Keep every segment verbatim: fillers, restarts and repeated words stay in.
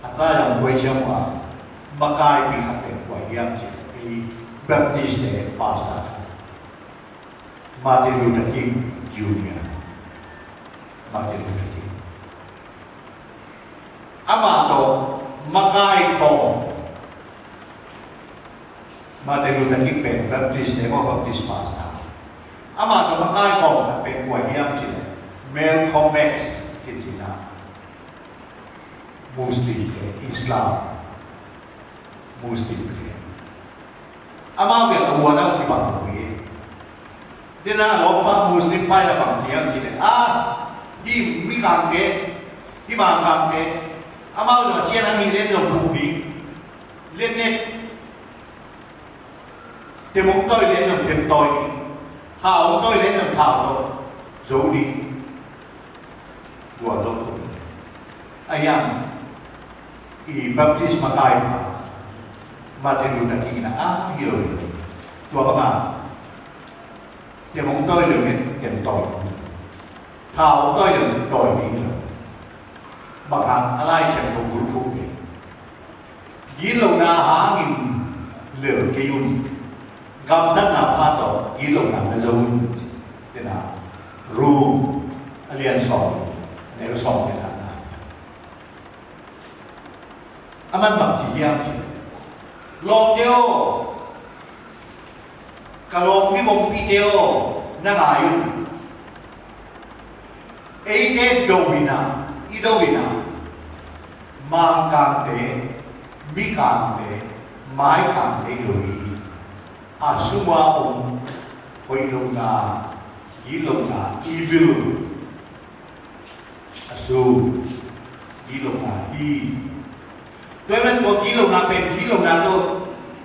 A ta yang khuai ciang uh a, makaipi khat pen kua hiam cih leh, ei Baptist te pastor khat, Martin Luther King Junior. Martin Luther King. Amah tawh makai khawm, Martin Luther King pen Baptist te maw, Baptist pastor. Amah tawh makai khawm khat pen kua hiam cih leh, Malcolm X kici na, Muslim te, Islam, Muslim te. Amau bel a huan a kibang lo hi. Dena lawmpa Muslim pa in a bang ci hiam cih leh, ah, hih Mikangte, hih Mangkangte, amau zong a cian a hih leh zong thuk ding, liatnet, tem hong tawi leh zong tem tawi ding, thau hong tawi leh zong thau tawh zo ding. Tua zo tuk. A hiang i Baptist makai pa Martin Luther King in a, ah, hi lo hi lo. Tua banga tem hong tawi leh zong tem tawi, thau hong tawi leh zong tawi ding hi lo. Bang hang? A Lai Siangtho bulphuh pen, gitlohna hangin lel kei un. Gamtatna pha tawh gitlohna na zo un. Tena Rom a lian sawm, a neu sawm le khatna. Aman bang ci hiam cih leh, lawmte aw, ka lawm mi mongpite aw, na ngai un. Eite do in a, i do in a, Mangkangte, Mikangte, Maikangte hi lo hi. A sung a om hoih lohna, gitlohna, evil, a sung gitlohna hi. Tua ahih manin tua gitlohna pen gitlohna tawh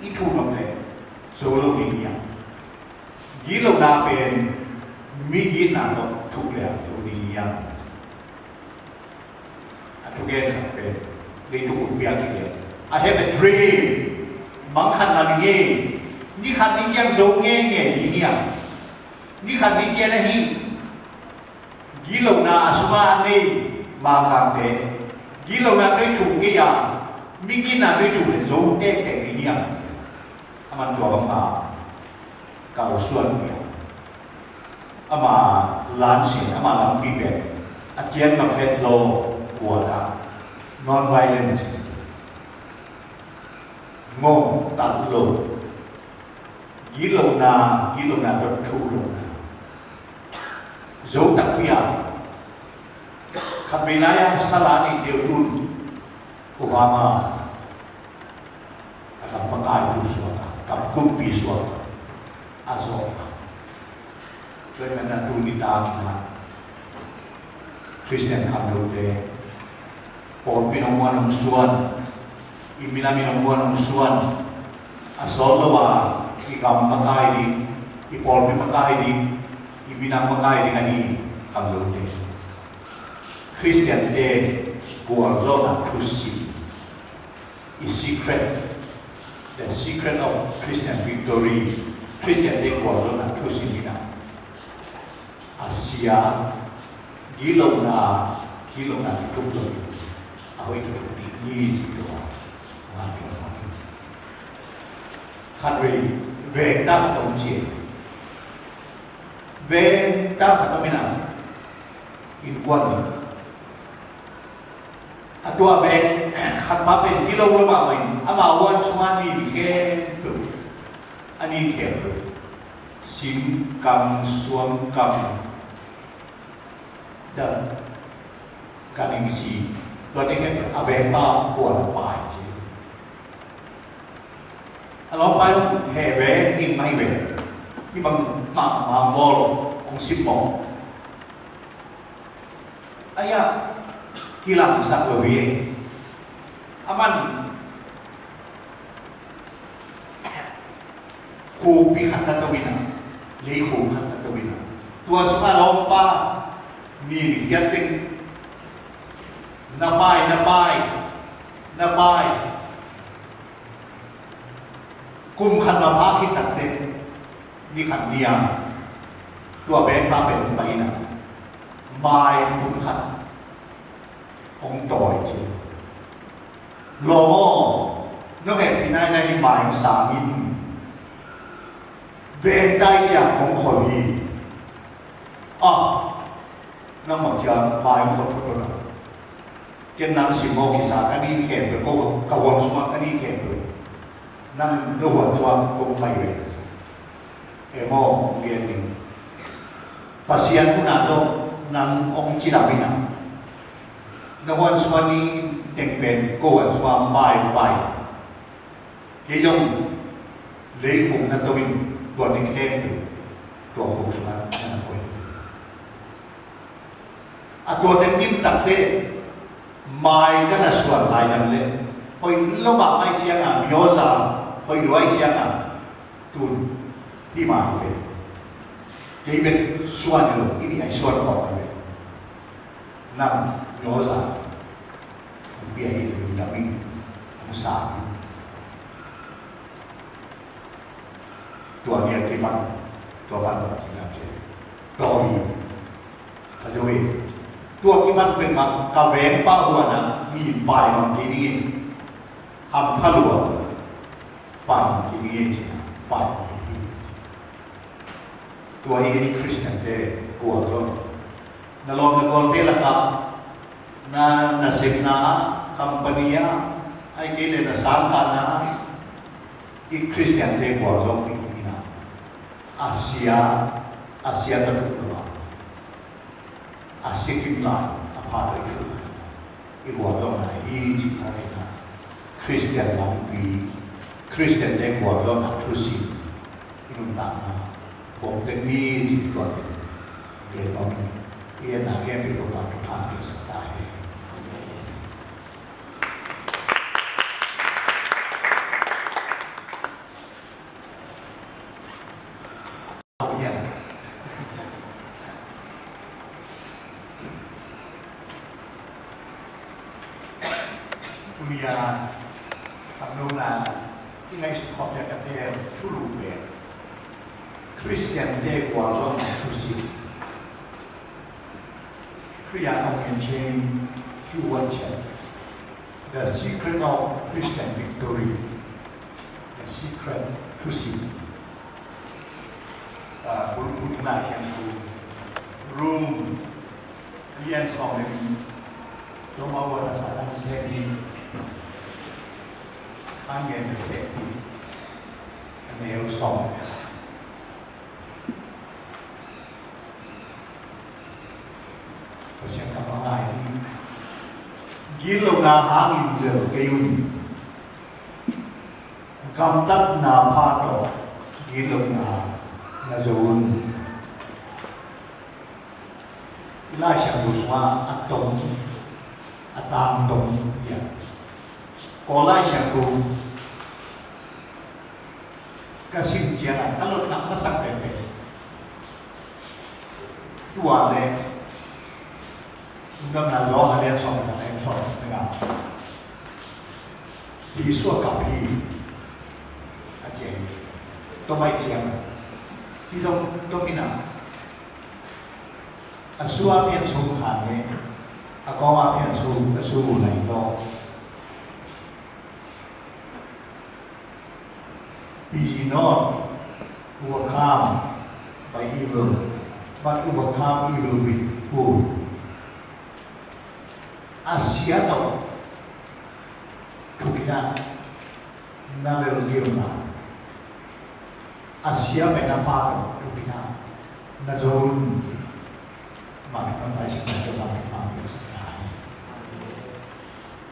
i thuk nop leh zo lo ding hi hang. Gitlohna pen migitna tawh thuk leh zo ding hi hang. A thugen khat pen, leitung kumpi a kigen, I have a dream. Mang khat man ing ei. Ni khat ni ciang zo ngeingei ding hi hang. Ni khat ni ciang ahi, gitlohna a sung a nei Mangkangte, gitlohna tawh i thuk kei a, migitna tawh i thuk leh zo tektek ding hi hang. Aman tua bang a kalsuan hi a, ama lansin, ama lampi pen a cian ma phet lo, kual a, non-violence, ngong tat lo, gitlohna, gitlohna tawh thuk lohna. Zo takpi a, khatvei lai a sala nih deuh tun Obama a gam makai thu suak a, gam kumpi suak a, a zawh a. Tua ahih manin a tuni tak in a Khristian khamlote, pawlpi in hong muan hong suan, i minam in hong muan hong suan, a sawt lo a, i gam makai ding, i pawlpi makai ding, i minam makai ding ahi khamlote. Khristiante gualzawhna thusim, i secret, the secret of Christian victory, Khristiante gualzawhna thusim in a, a sia, gitlohna, gitlohna kithuk lo, a hoih kithuk ding hi ci tua. Khatvei veng tak khat om ci. Veng tak khat om in a, innkuan a, tua veng khat pa pen gilo lo mahmah in, ama huan sungah a ni khempeuh, a ni khempeuh, sim kang, suang kang, dan, ganhing si, tuate khempeuh a vengpa huan a pai ci. A lawmpa in heh ve, ning mai ve. Hih bang mah mah bawl hong sim mawk. Aia, kilangsak lo hi. Aman khukpi khat na to in a, leikhuk khat na to in a, tua sungah lawmpa nin khiat teng na pai, na pai, na pai. Kum khat ma pha khit takteh, ni khat ni a, tua vengpa pen hong pai in a, mai pum khat hong tawi ci. Lawm aw, nong hehpihna in a hi mai hong sang in. Veng tai ciang kong khol hi. Ah, nang bang ciang mai hong khol thotthot a. Ken nang sim maw kisa ka nin khempeuh, ko ka huan sungah ka nin khempeuh. Nang na huan sungah kong pai ve. Em aw, hong gen ning. Pasian hun ah tawh nang hong cidam in a. Na huan sungah ni teng pen ko huan sungah mai hong pai. Kei zong leikhum na to in tua teng khempeuh tua ko sungah na na koih. A tua teng dim takte mai ka na suan lai dang le hoih lo mahmah ciangin, myoza hoih lo ahih ciangin tun hih mai te kei bek suan lo, i nih a i suan khawm hi ve. Nang myoza hong pia hi, lungdam in, hong sa in. Tua ni a kipan, tua pan bang ci lam ci. Tua hi. Ka zo hi. Tua kipan pen mah ka vengpa huan ah mi pai mang kei ning e. Hampha lua pai mang kei ning e ci a pai mang hi. Tua hi ei Khristiante gualzawhna. Na lawm na gualte lakah, na nasemna ah, company ah, ahih kei leh na sangkahna ah, i Khristiante gualzawhpih ding in a, a sia, a sia ta thuk lo a, a sia kim lai a pha tawh i thuk lai, i gualzawhna hi cih thawkin a, Khristian lampi, Khristiante gualzawhna thusim i nuntakna kong tek ni cih tuakin gen nuam ing. I etna khempeuh Topa thupha piaksak ta hen. Tuni a, kham nona i ngaihsut khawm ding a ka teel thulu pen Khristiante gualzawhna thusim. Khrih a hong en ciangin Hugh Ward Chan, The Secret of Christian Victory, The Secret, thusim. Ah, bulphuh ding Lai Siangtho, Rom a lian sawm le nih, sawm a wan a sa a seh ni, a ngen a seh ni, a neu sawm. Pasian ka pangai ni. Gitlohna hangin zel kei un. Gamtatna pha tawh gitlohna na zo un. I Lai Siangtho sungah a tawng, a tangtawng hi a. Kawl Lai Siangtho ka sim ciangin ka lotna a masak penpen, tua leh Lungdamna Johan a lian sawm le khat a neu sawm le nga. Jesuh a kap hi, a ci hi. Tua mah ciang hi dong, tua mi-in a, a su a pen su khan ne, a kawng a pen a su, a su nai tawh. Be ye not overcome by evil, but overcome evil with good. A sia tawh thuk in a, na lel kei un la, a sia pen a pha tawh thuk in a, na zo un ci. Mah thupha Lai Siangtho, mah thupha piaksak lai.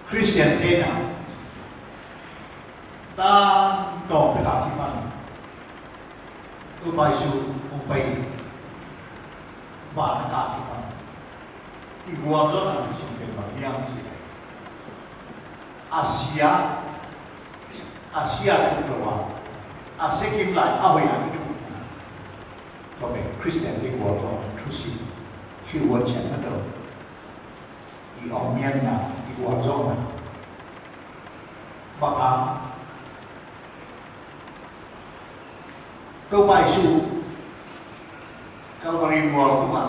Khristian te in a, tangtawng pek a kipan, Topa Jesuh hong pai, van a kah kipan, i gualzawhna thusim pen bang hiam cih leh, a sia, a sia thuk lo a, a sia kim lai a hoih a i thukna. Tua pen Khristian te gualzawhna thusim, Hugh Ward Chan na tawh i awngmianna, i gualzawhna. Bang hang? Topa Jesuh Calvary mual tungah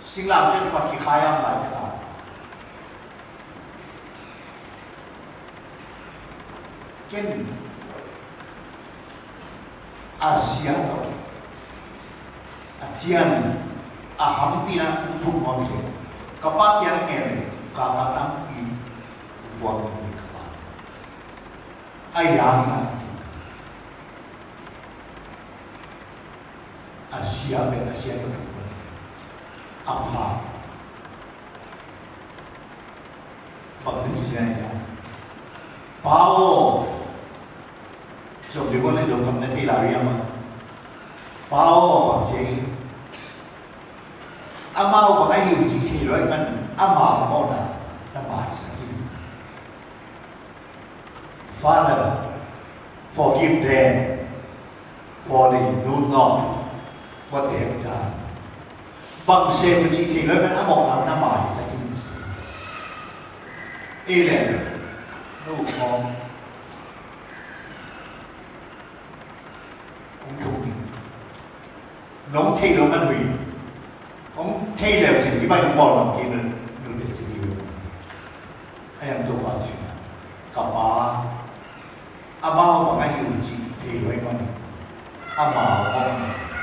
singlamteh tungah kikhai a om laitak a, Ken a sia tawh a cian a hampina thuk nuam ciang ka pa kiang a ngen ka ka tampi puak ni ka pa a yang na a sia pen a sia tawh thuk nuam a pha. Bang na ci na ina pa aw. Zong deuh le zong kam na thei lai riam a pa aw bang ci a hi. Amau bang a hi uh ci thei lo ahih man amau mawhna na maisak in. Father, forgive them, for they know not what they have done. Bang sem na ci thei lo ahih man a mawhna na maisak in ci. Ei le no khawng hong thuk in. Nong thei lo man uh hi. Hong thei leu cin i bai hong bawl lam kei nun te cin hi lo. A yang Topa Jesuh ka pa amau bang a hi uh cih thei lo ahih man amau bang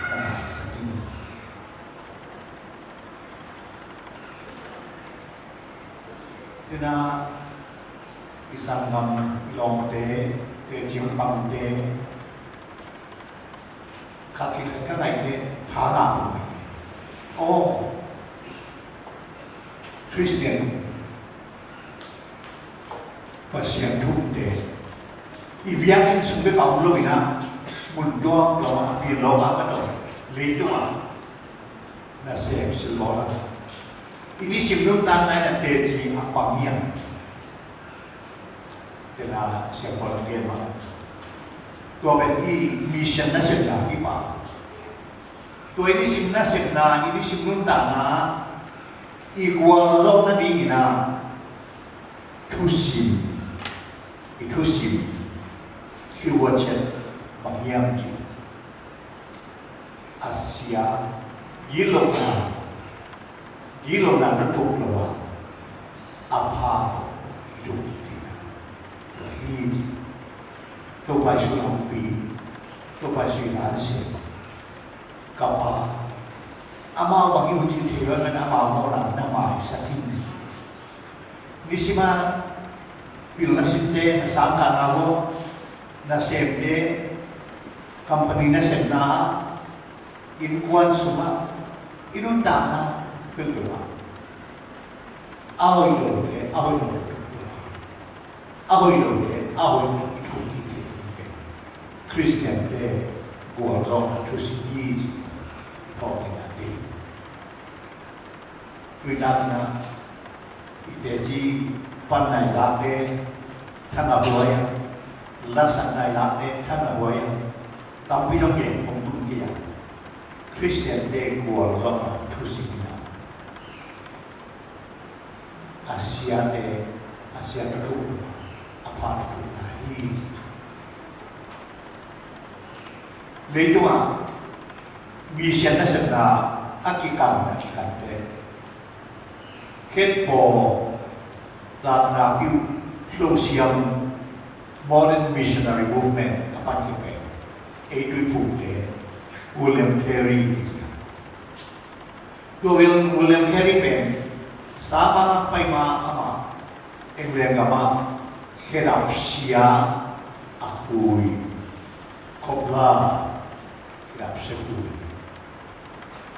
na maisak in. Tena i sanggam i lawmte, teci hong pangte khat khit khat ka ngaihte tha ngah uh mai. Aw Khristian Pasian thu umte i biakinn sung bek a om lo in ah mun tuamtuam ah a pian lawm ah ka tawh leitungah nasem silbawl a i nisim nuntakna in a teci a pang hiam? Tena siangpawl a gen mah tua pen i mission nasepna hi pah. Tua i nisim nasepna i nisim nuntakna i gualzawhna dingin ah thusim i thusim hi uh a ciat bang hiam cih a sia gitlohna gitlohna na thuk lo a a pha i thuk kik theihna tua hi ci. Topa Jesuh lampi Topa Jesuh i la an sia ka pa amau bang i hun cih thei lo ahih man amau mawhna na maisak in. Nisima pilna simte na sangkahna uh nasemte company nasepna ah innkuan sungah i nuntakna peuhpeuh ah a hoih lote a hoih lo a hoih lote a hoih lo i thuk kik theih Khristiante gualzawhna thusim hi cih phawk dingin a dei. Tuitakin ah i teci pan nai zakte thangah huai a, lasak nai lakte thangah huai a, tampi dong gen kong tung kei a Khristiante gualzawhna thusim in ah a siate a sia ka thuk lo a a pha ka thukna hi ci. Leitungah mission nasepna a kikan a kikante khetpaw takna piu hlosiam modern missionary movement a pan kipe ei tuiphumte William Carey hi ci a. Tua Wil- William Carey pen sama pai ma amah England gam ah khedap sia a khui, cobbler, khedap sia khui.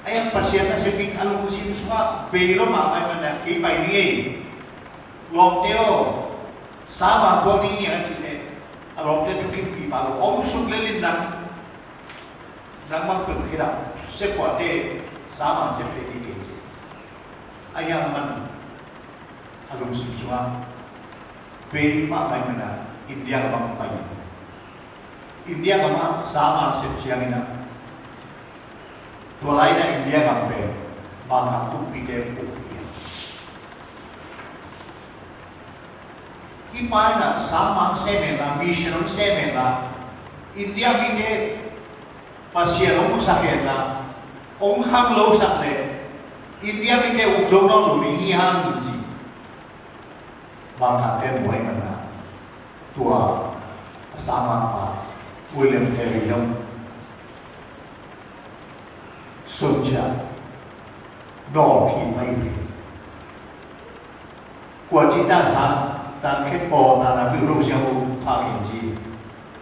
A yang Pasian nasep in a lungsim sungah vei lo mahmah ahih manin kei pai ning ei, lawmte aw, sama buak ning ei a cih leh a lawmte thukikpih pah lo, om suk lel in nang nangmah peuh khedap sia kuate sama sep thei ding kei ci. A yang man a lungsim sungah vei mahmah ahih manin India gam ah pai in India gam ah sama sep ciangin ah tua lai in ah India gam pen Mangkang kumpite uk hi a. Hih pa in ah sama sem hen la mission sem hen la India mite Pasian hong sak hen la hong khanglosak leh India mite uk zo nawn lo ding hi hang ci. Mangkangte muh ahih manin ah tua Sangmangpa William Carey zong sumcia nawlkhin mai hi. Kua ci ta sa, tan khet paw ta na piu lo siang u pha khin ci.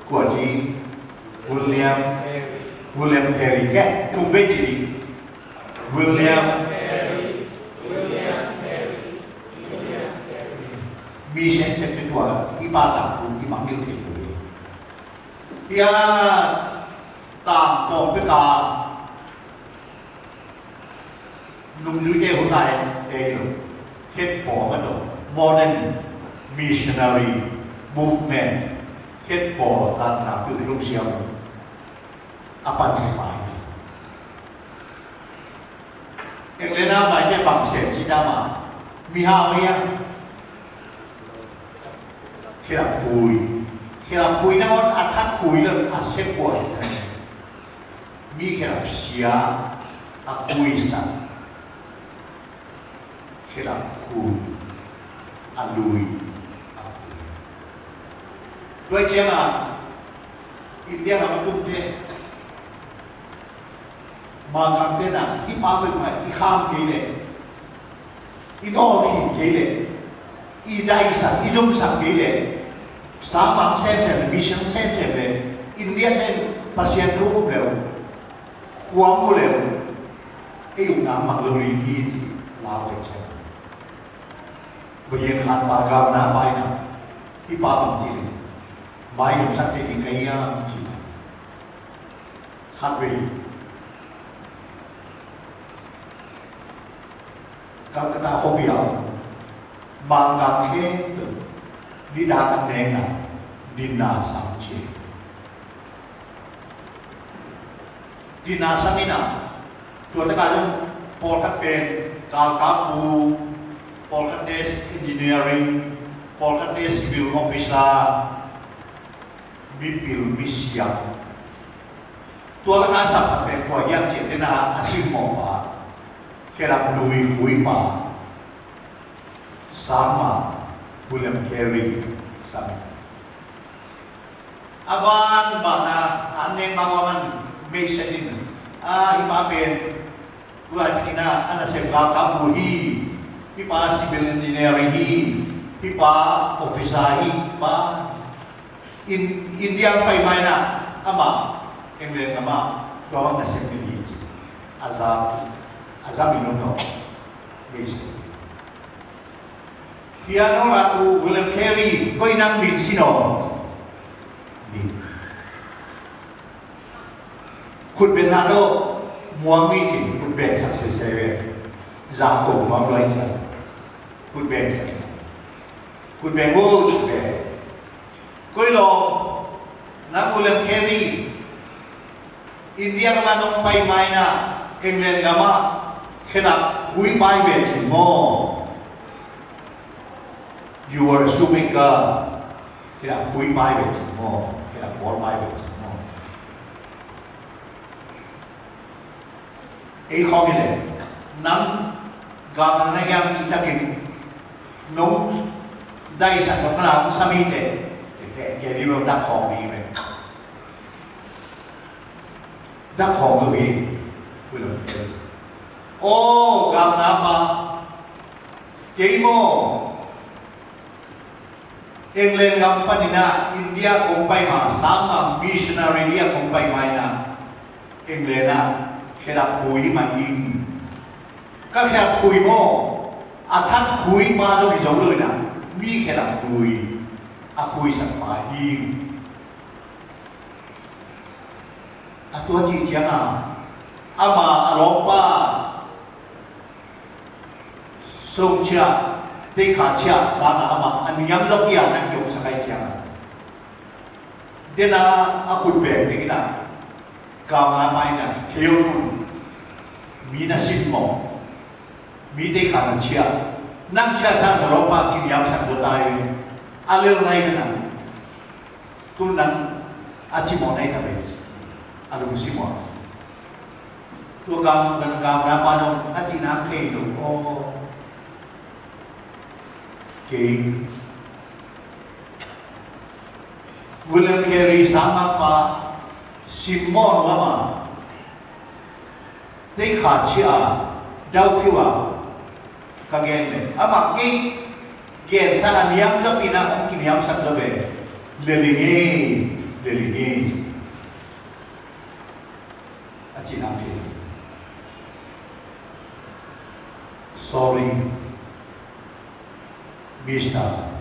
Kua ci William, William Carey ke, thum vei ci. William Carey, William Carey, William Carey. Mi sensep te tua i pa ta ku i mangil thei lo hi. Tia tang tawng peka nungzuite hun lai te lo. Khet paw ma to, modern missionary movement, khet paw tan na piu lungsiam a pan khe pai. England a maite bang sem ci ta ma, mi ha mei a, khelap khui. Khelap khui nangawn a thak khui lo a sep kua hi sa. Mi khelap sia a khui sa. Khelap khui a lui a khui. Tua ciangah India lam a tumte Mangkangte na i pa pen mai i kham kei leh, i nawlkhin kei leh, i daisak i zumsak kei leh, sangmang semsem leh, mission semsem leh, India pen Pasian thu um leh, khuam uh leh, ei ukna mang lo ri hi ci. Lau leh ciang Bayan khan pa gamna paina, i pa bang ci leh, mai zumsak te ding ka hiam ci. Khat vei Calcutta khuapi ah Mangkang khempeuh nidang a nekna dinner sang ci. Dinner sang in a, tua takah zong pawlkhat pen galkapbu, pawlkhatte engineering, pawlkhatte civil officer, mipil misiam. Tua laka sapsak pen kua hiam cih leh na a simmawhpa, khelap lui khuipa, sangmang William Carey sam hi. A ban ban a, an neng bang a man meiset in, a, hih pa pen tulai takin a, a nasem galkapbu hi, hih pa civil engineering hi, hih pa officer hi, hih pa In, India pai mai na, amah England gam ah tua bang nasem hi ci. A za, a za mi nung no. Meiset. Hia no la tu William Carey, koi nang min si no. Ni. Khut beng na to muang mi cin, khut beng sak sese ve. Zang ko muang luai sa. Khut beng sak. Khut beng o, khut beng. Koi lo, nang William Carey, India gam ah nong pai mai na, England gam ah, khelap khui pai ve cin maw. You are a shoemaker. Khelap khui pai ve cin maw. Khelap bawl pai ve cin maw. Ei khawng hi leh, nang gamna na hiam kitakin, nong daisak nong na hong sam hi leh, kei, kei, kei ni lo dak khawng ni ve. Dak khawng lo hi. Aw, gamna pa. Kei maw. England gam panin ah India kong pai ma, sangmang missionary India kong pai ma in ah England ah khelap khui mah ing. Ka khelap khui maw, a thak khui pa zong hi zo lo in ah mi khelap khui a khuisak pa ing. A tua cih ciangin ama a lawmpa sungcia, teikha cia sangin amah a niam zong i a na kiomsak ai ciangin. Dena a khut beng dingin a gamna mai na kei om un. Mi na simmawh, mi teikha na cia, nang cia sangin a lawmpa kiniamsak zo ta hi. A lel nai na nang. Tun nang a cimawh na hi ta pen a lungsim uh. Tua gam, gam, gamna pa zong a cihna thei lo aw. Kei William Carey sangmah pa simmawh nuam a, tei kha chia a, dau thiu a, ka gen le. Amah kei gensak a niam zapi na hong kiniamsak zapi. Lel i ngei, lel i ngei. A cih nak hi. Sorry, Mister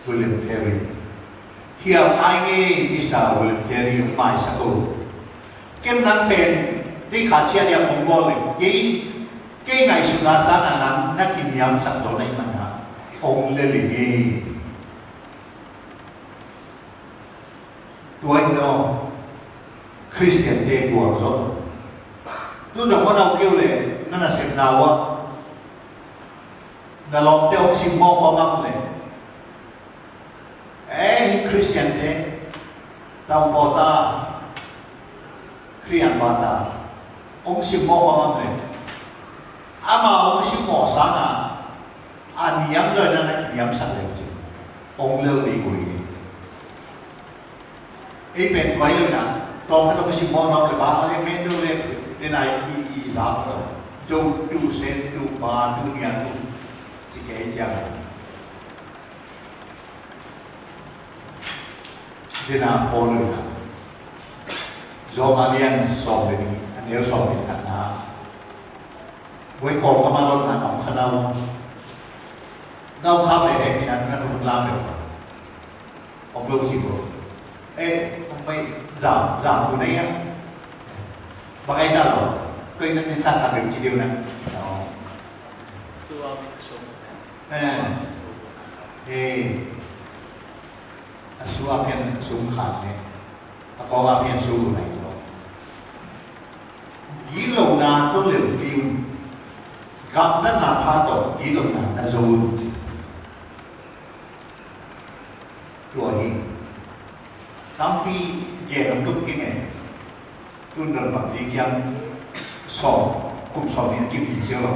William Carey. Hial khai ngei, Mister William Carey, hong maisak o. Ken nang pen dei khat ciat diak hong bawl le kei, kei ngaihsutna sangin nang na kiniamsak zaw na hih manin hong lel i ngei. Tua hi lo, Khristiante gualzo. Tu zong mawh nau keu le, na nasepna uah na lawmte hong simmawh khawm ngam le. Eh, hih Khristiante, tau pawta, Khristian bata, hong simmawh khawm ngam le. Ama hong simmawh sangin a niam zaw na na kiniamsak le cin hong lel ding uh hi. Ei pen guai lo na, tawng khat hong simmawh nawk le ba, a le men lo le, le na i, i, i lak lo. Zo tu sen tu ba tu nia tu ci kei ciang. Dena Paul lo na. Zo ma lian sawm le ni, a neu sawm le ni khat na. Voi Paul kama lo na, am khanau. Dau kha ve he, ina na kung lam le. Om lo ci bo. Eh, om mai zam, zam tu nei a. Bang ai ta lo. Ko ina ni sa ka be ci deu na. Oh. Eh. Eh. A sua pian sum khat ne. A kawng a pian sum lai to. Gilona to lel kei un. Gamtatna pha to gilona na zo un. Tua hi. Tampi gen ong tuk kine. Tun dal bang zi ciang sawm, kum sawm in kim hi ciang lo.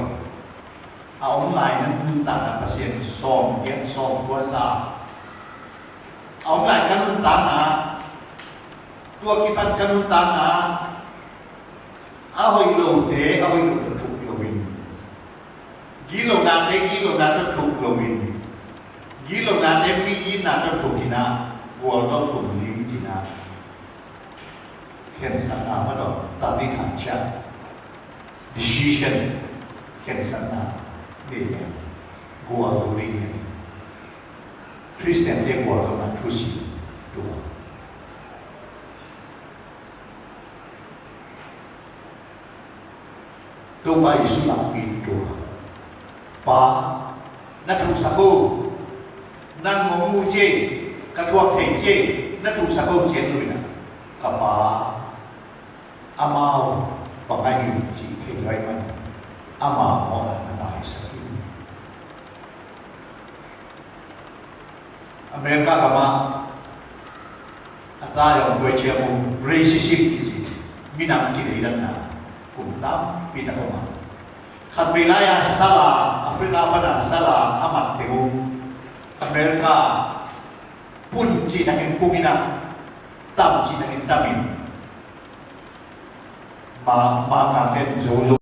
A om lai na nuntakna Pasian sawm, gen sawm kua sa. A om lai ka nuntakna, tua kipan ka nuntakna, a hoih lote, a hoih lo tawh thuk loin. Gilonate, gilona tawh thuk loin. Gilonate, mi gina tawh thuk ina, gualzo tum ding cina. Khensatna mah tawh, tani khan cia. Decision, khensatna, nei le, gualzo ding hi. Khristiante gualzona thusi, tua. Topa Jesu lakpi tua. Pa, na thuksak o, nang hong mu cia, ka thuak thei cia, na thuksak o cia tu ina. Ka Pa, amau bang a hi uh cih thei lo ahih manin amau mawhna na maisak in. America gamah a tai hong khuai ciang uh racism kici minam kideidanna kum tampi tak om a. Khat vei lai-a sala, Africa pana sala a mat teng uh America pun cih takin pung in a, tam cih takin tam in. Ma, ma ka ken zo zo.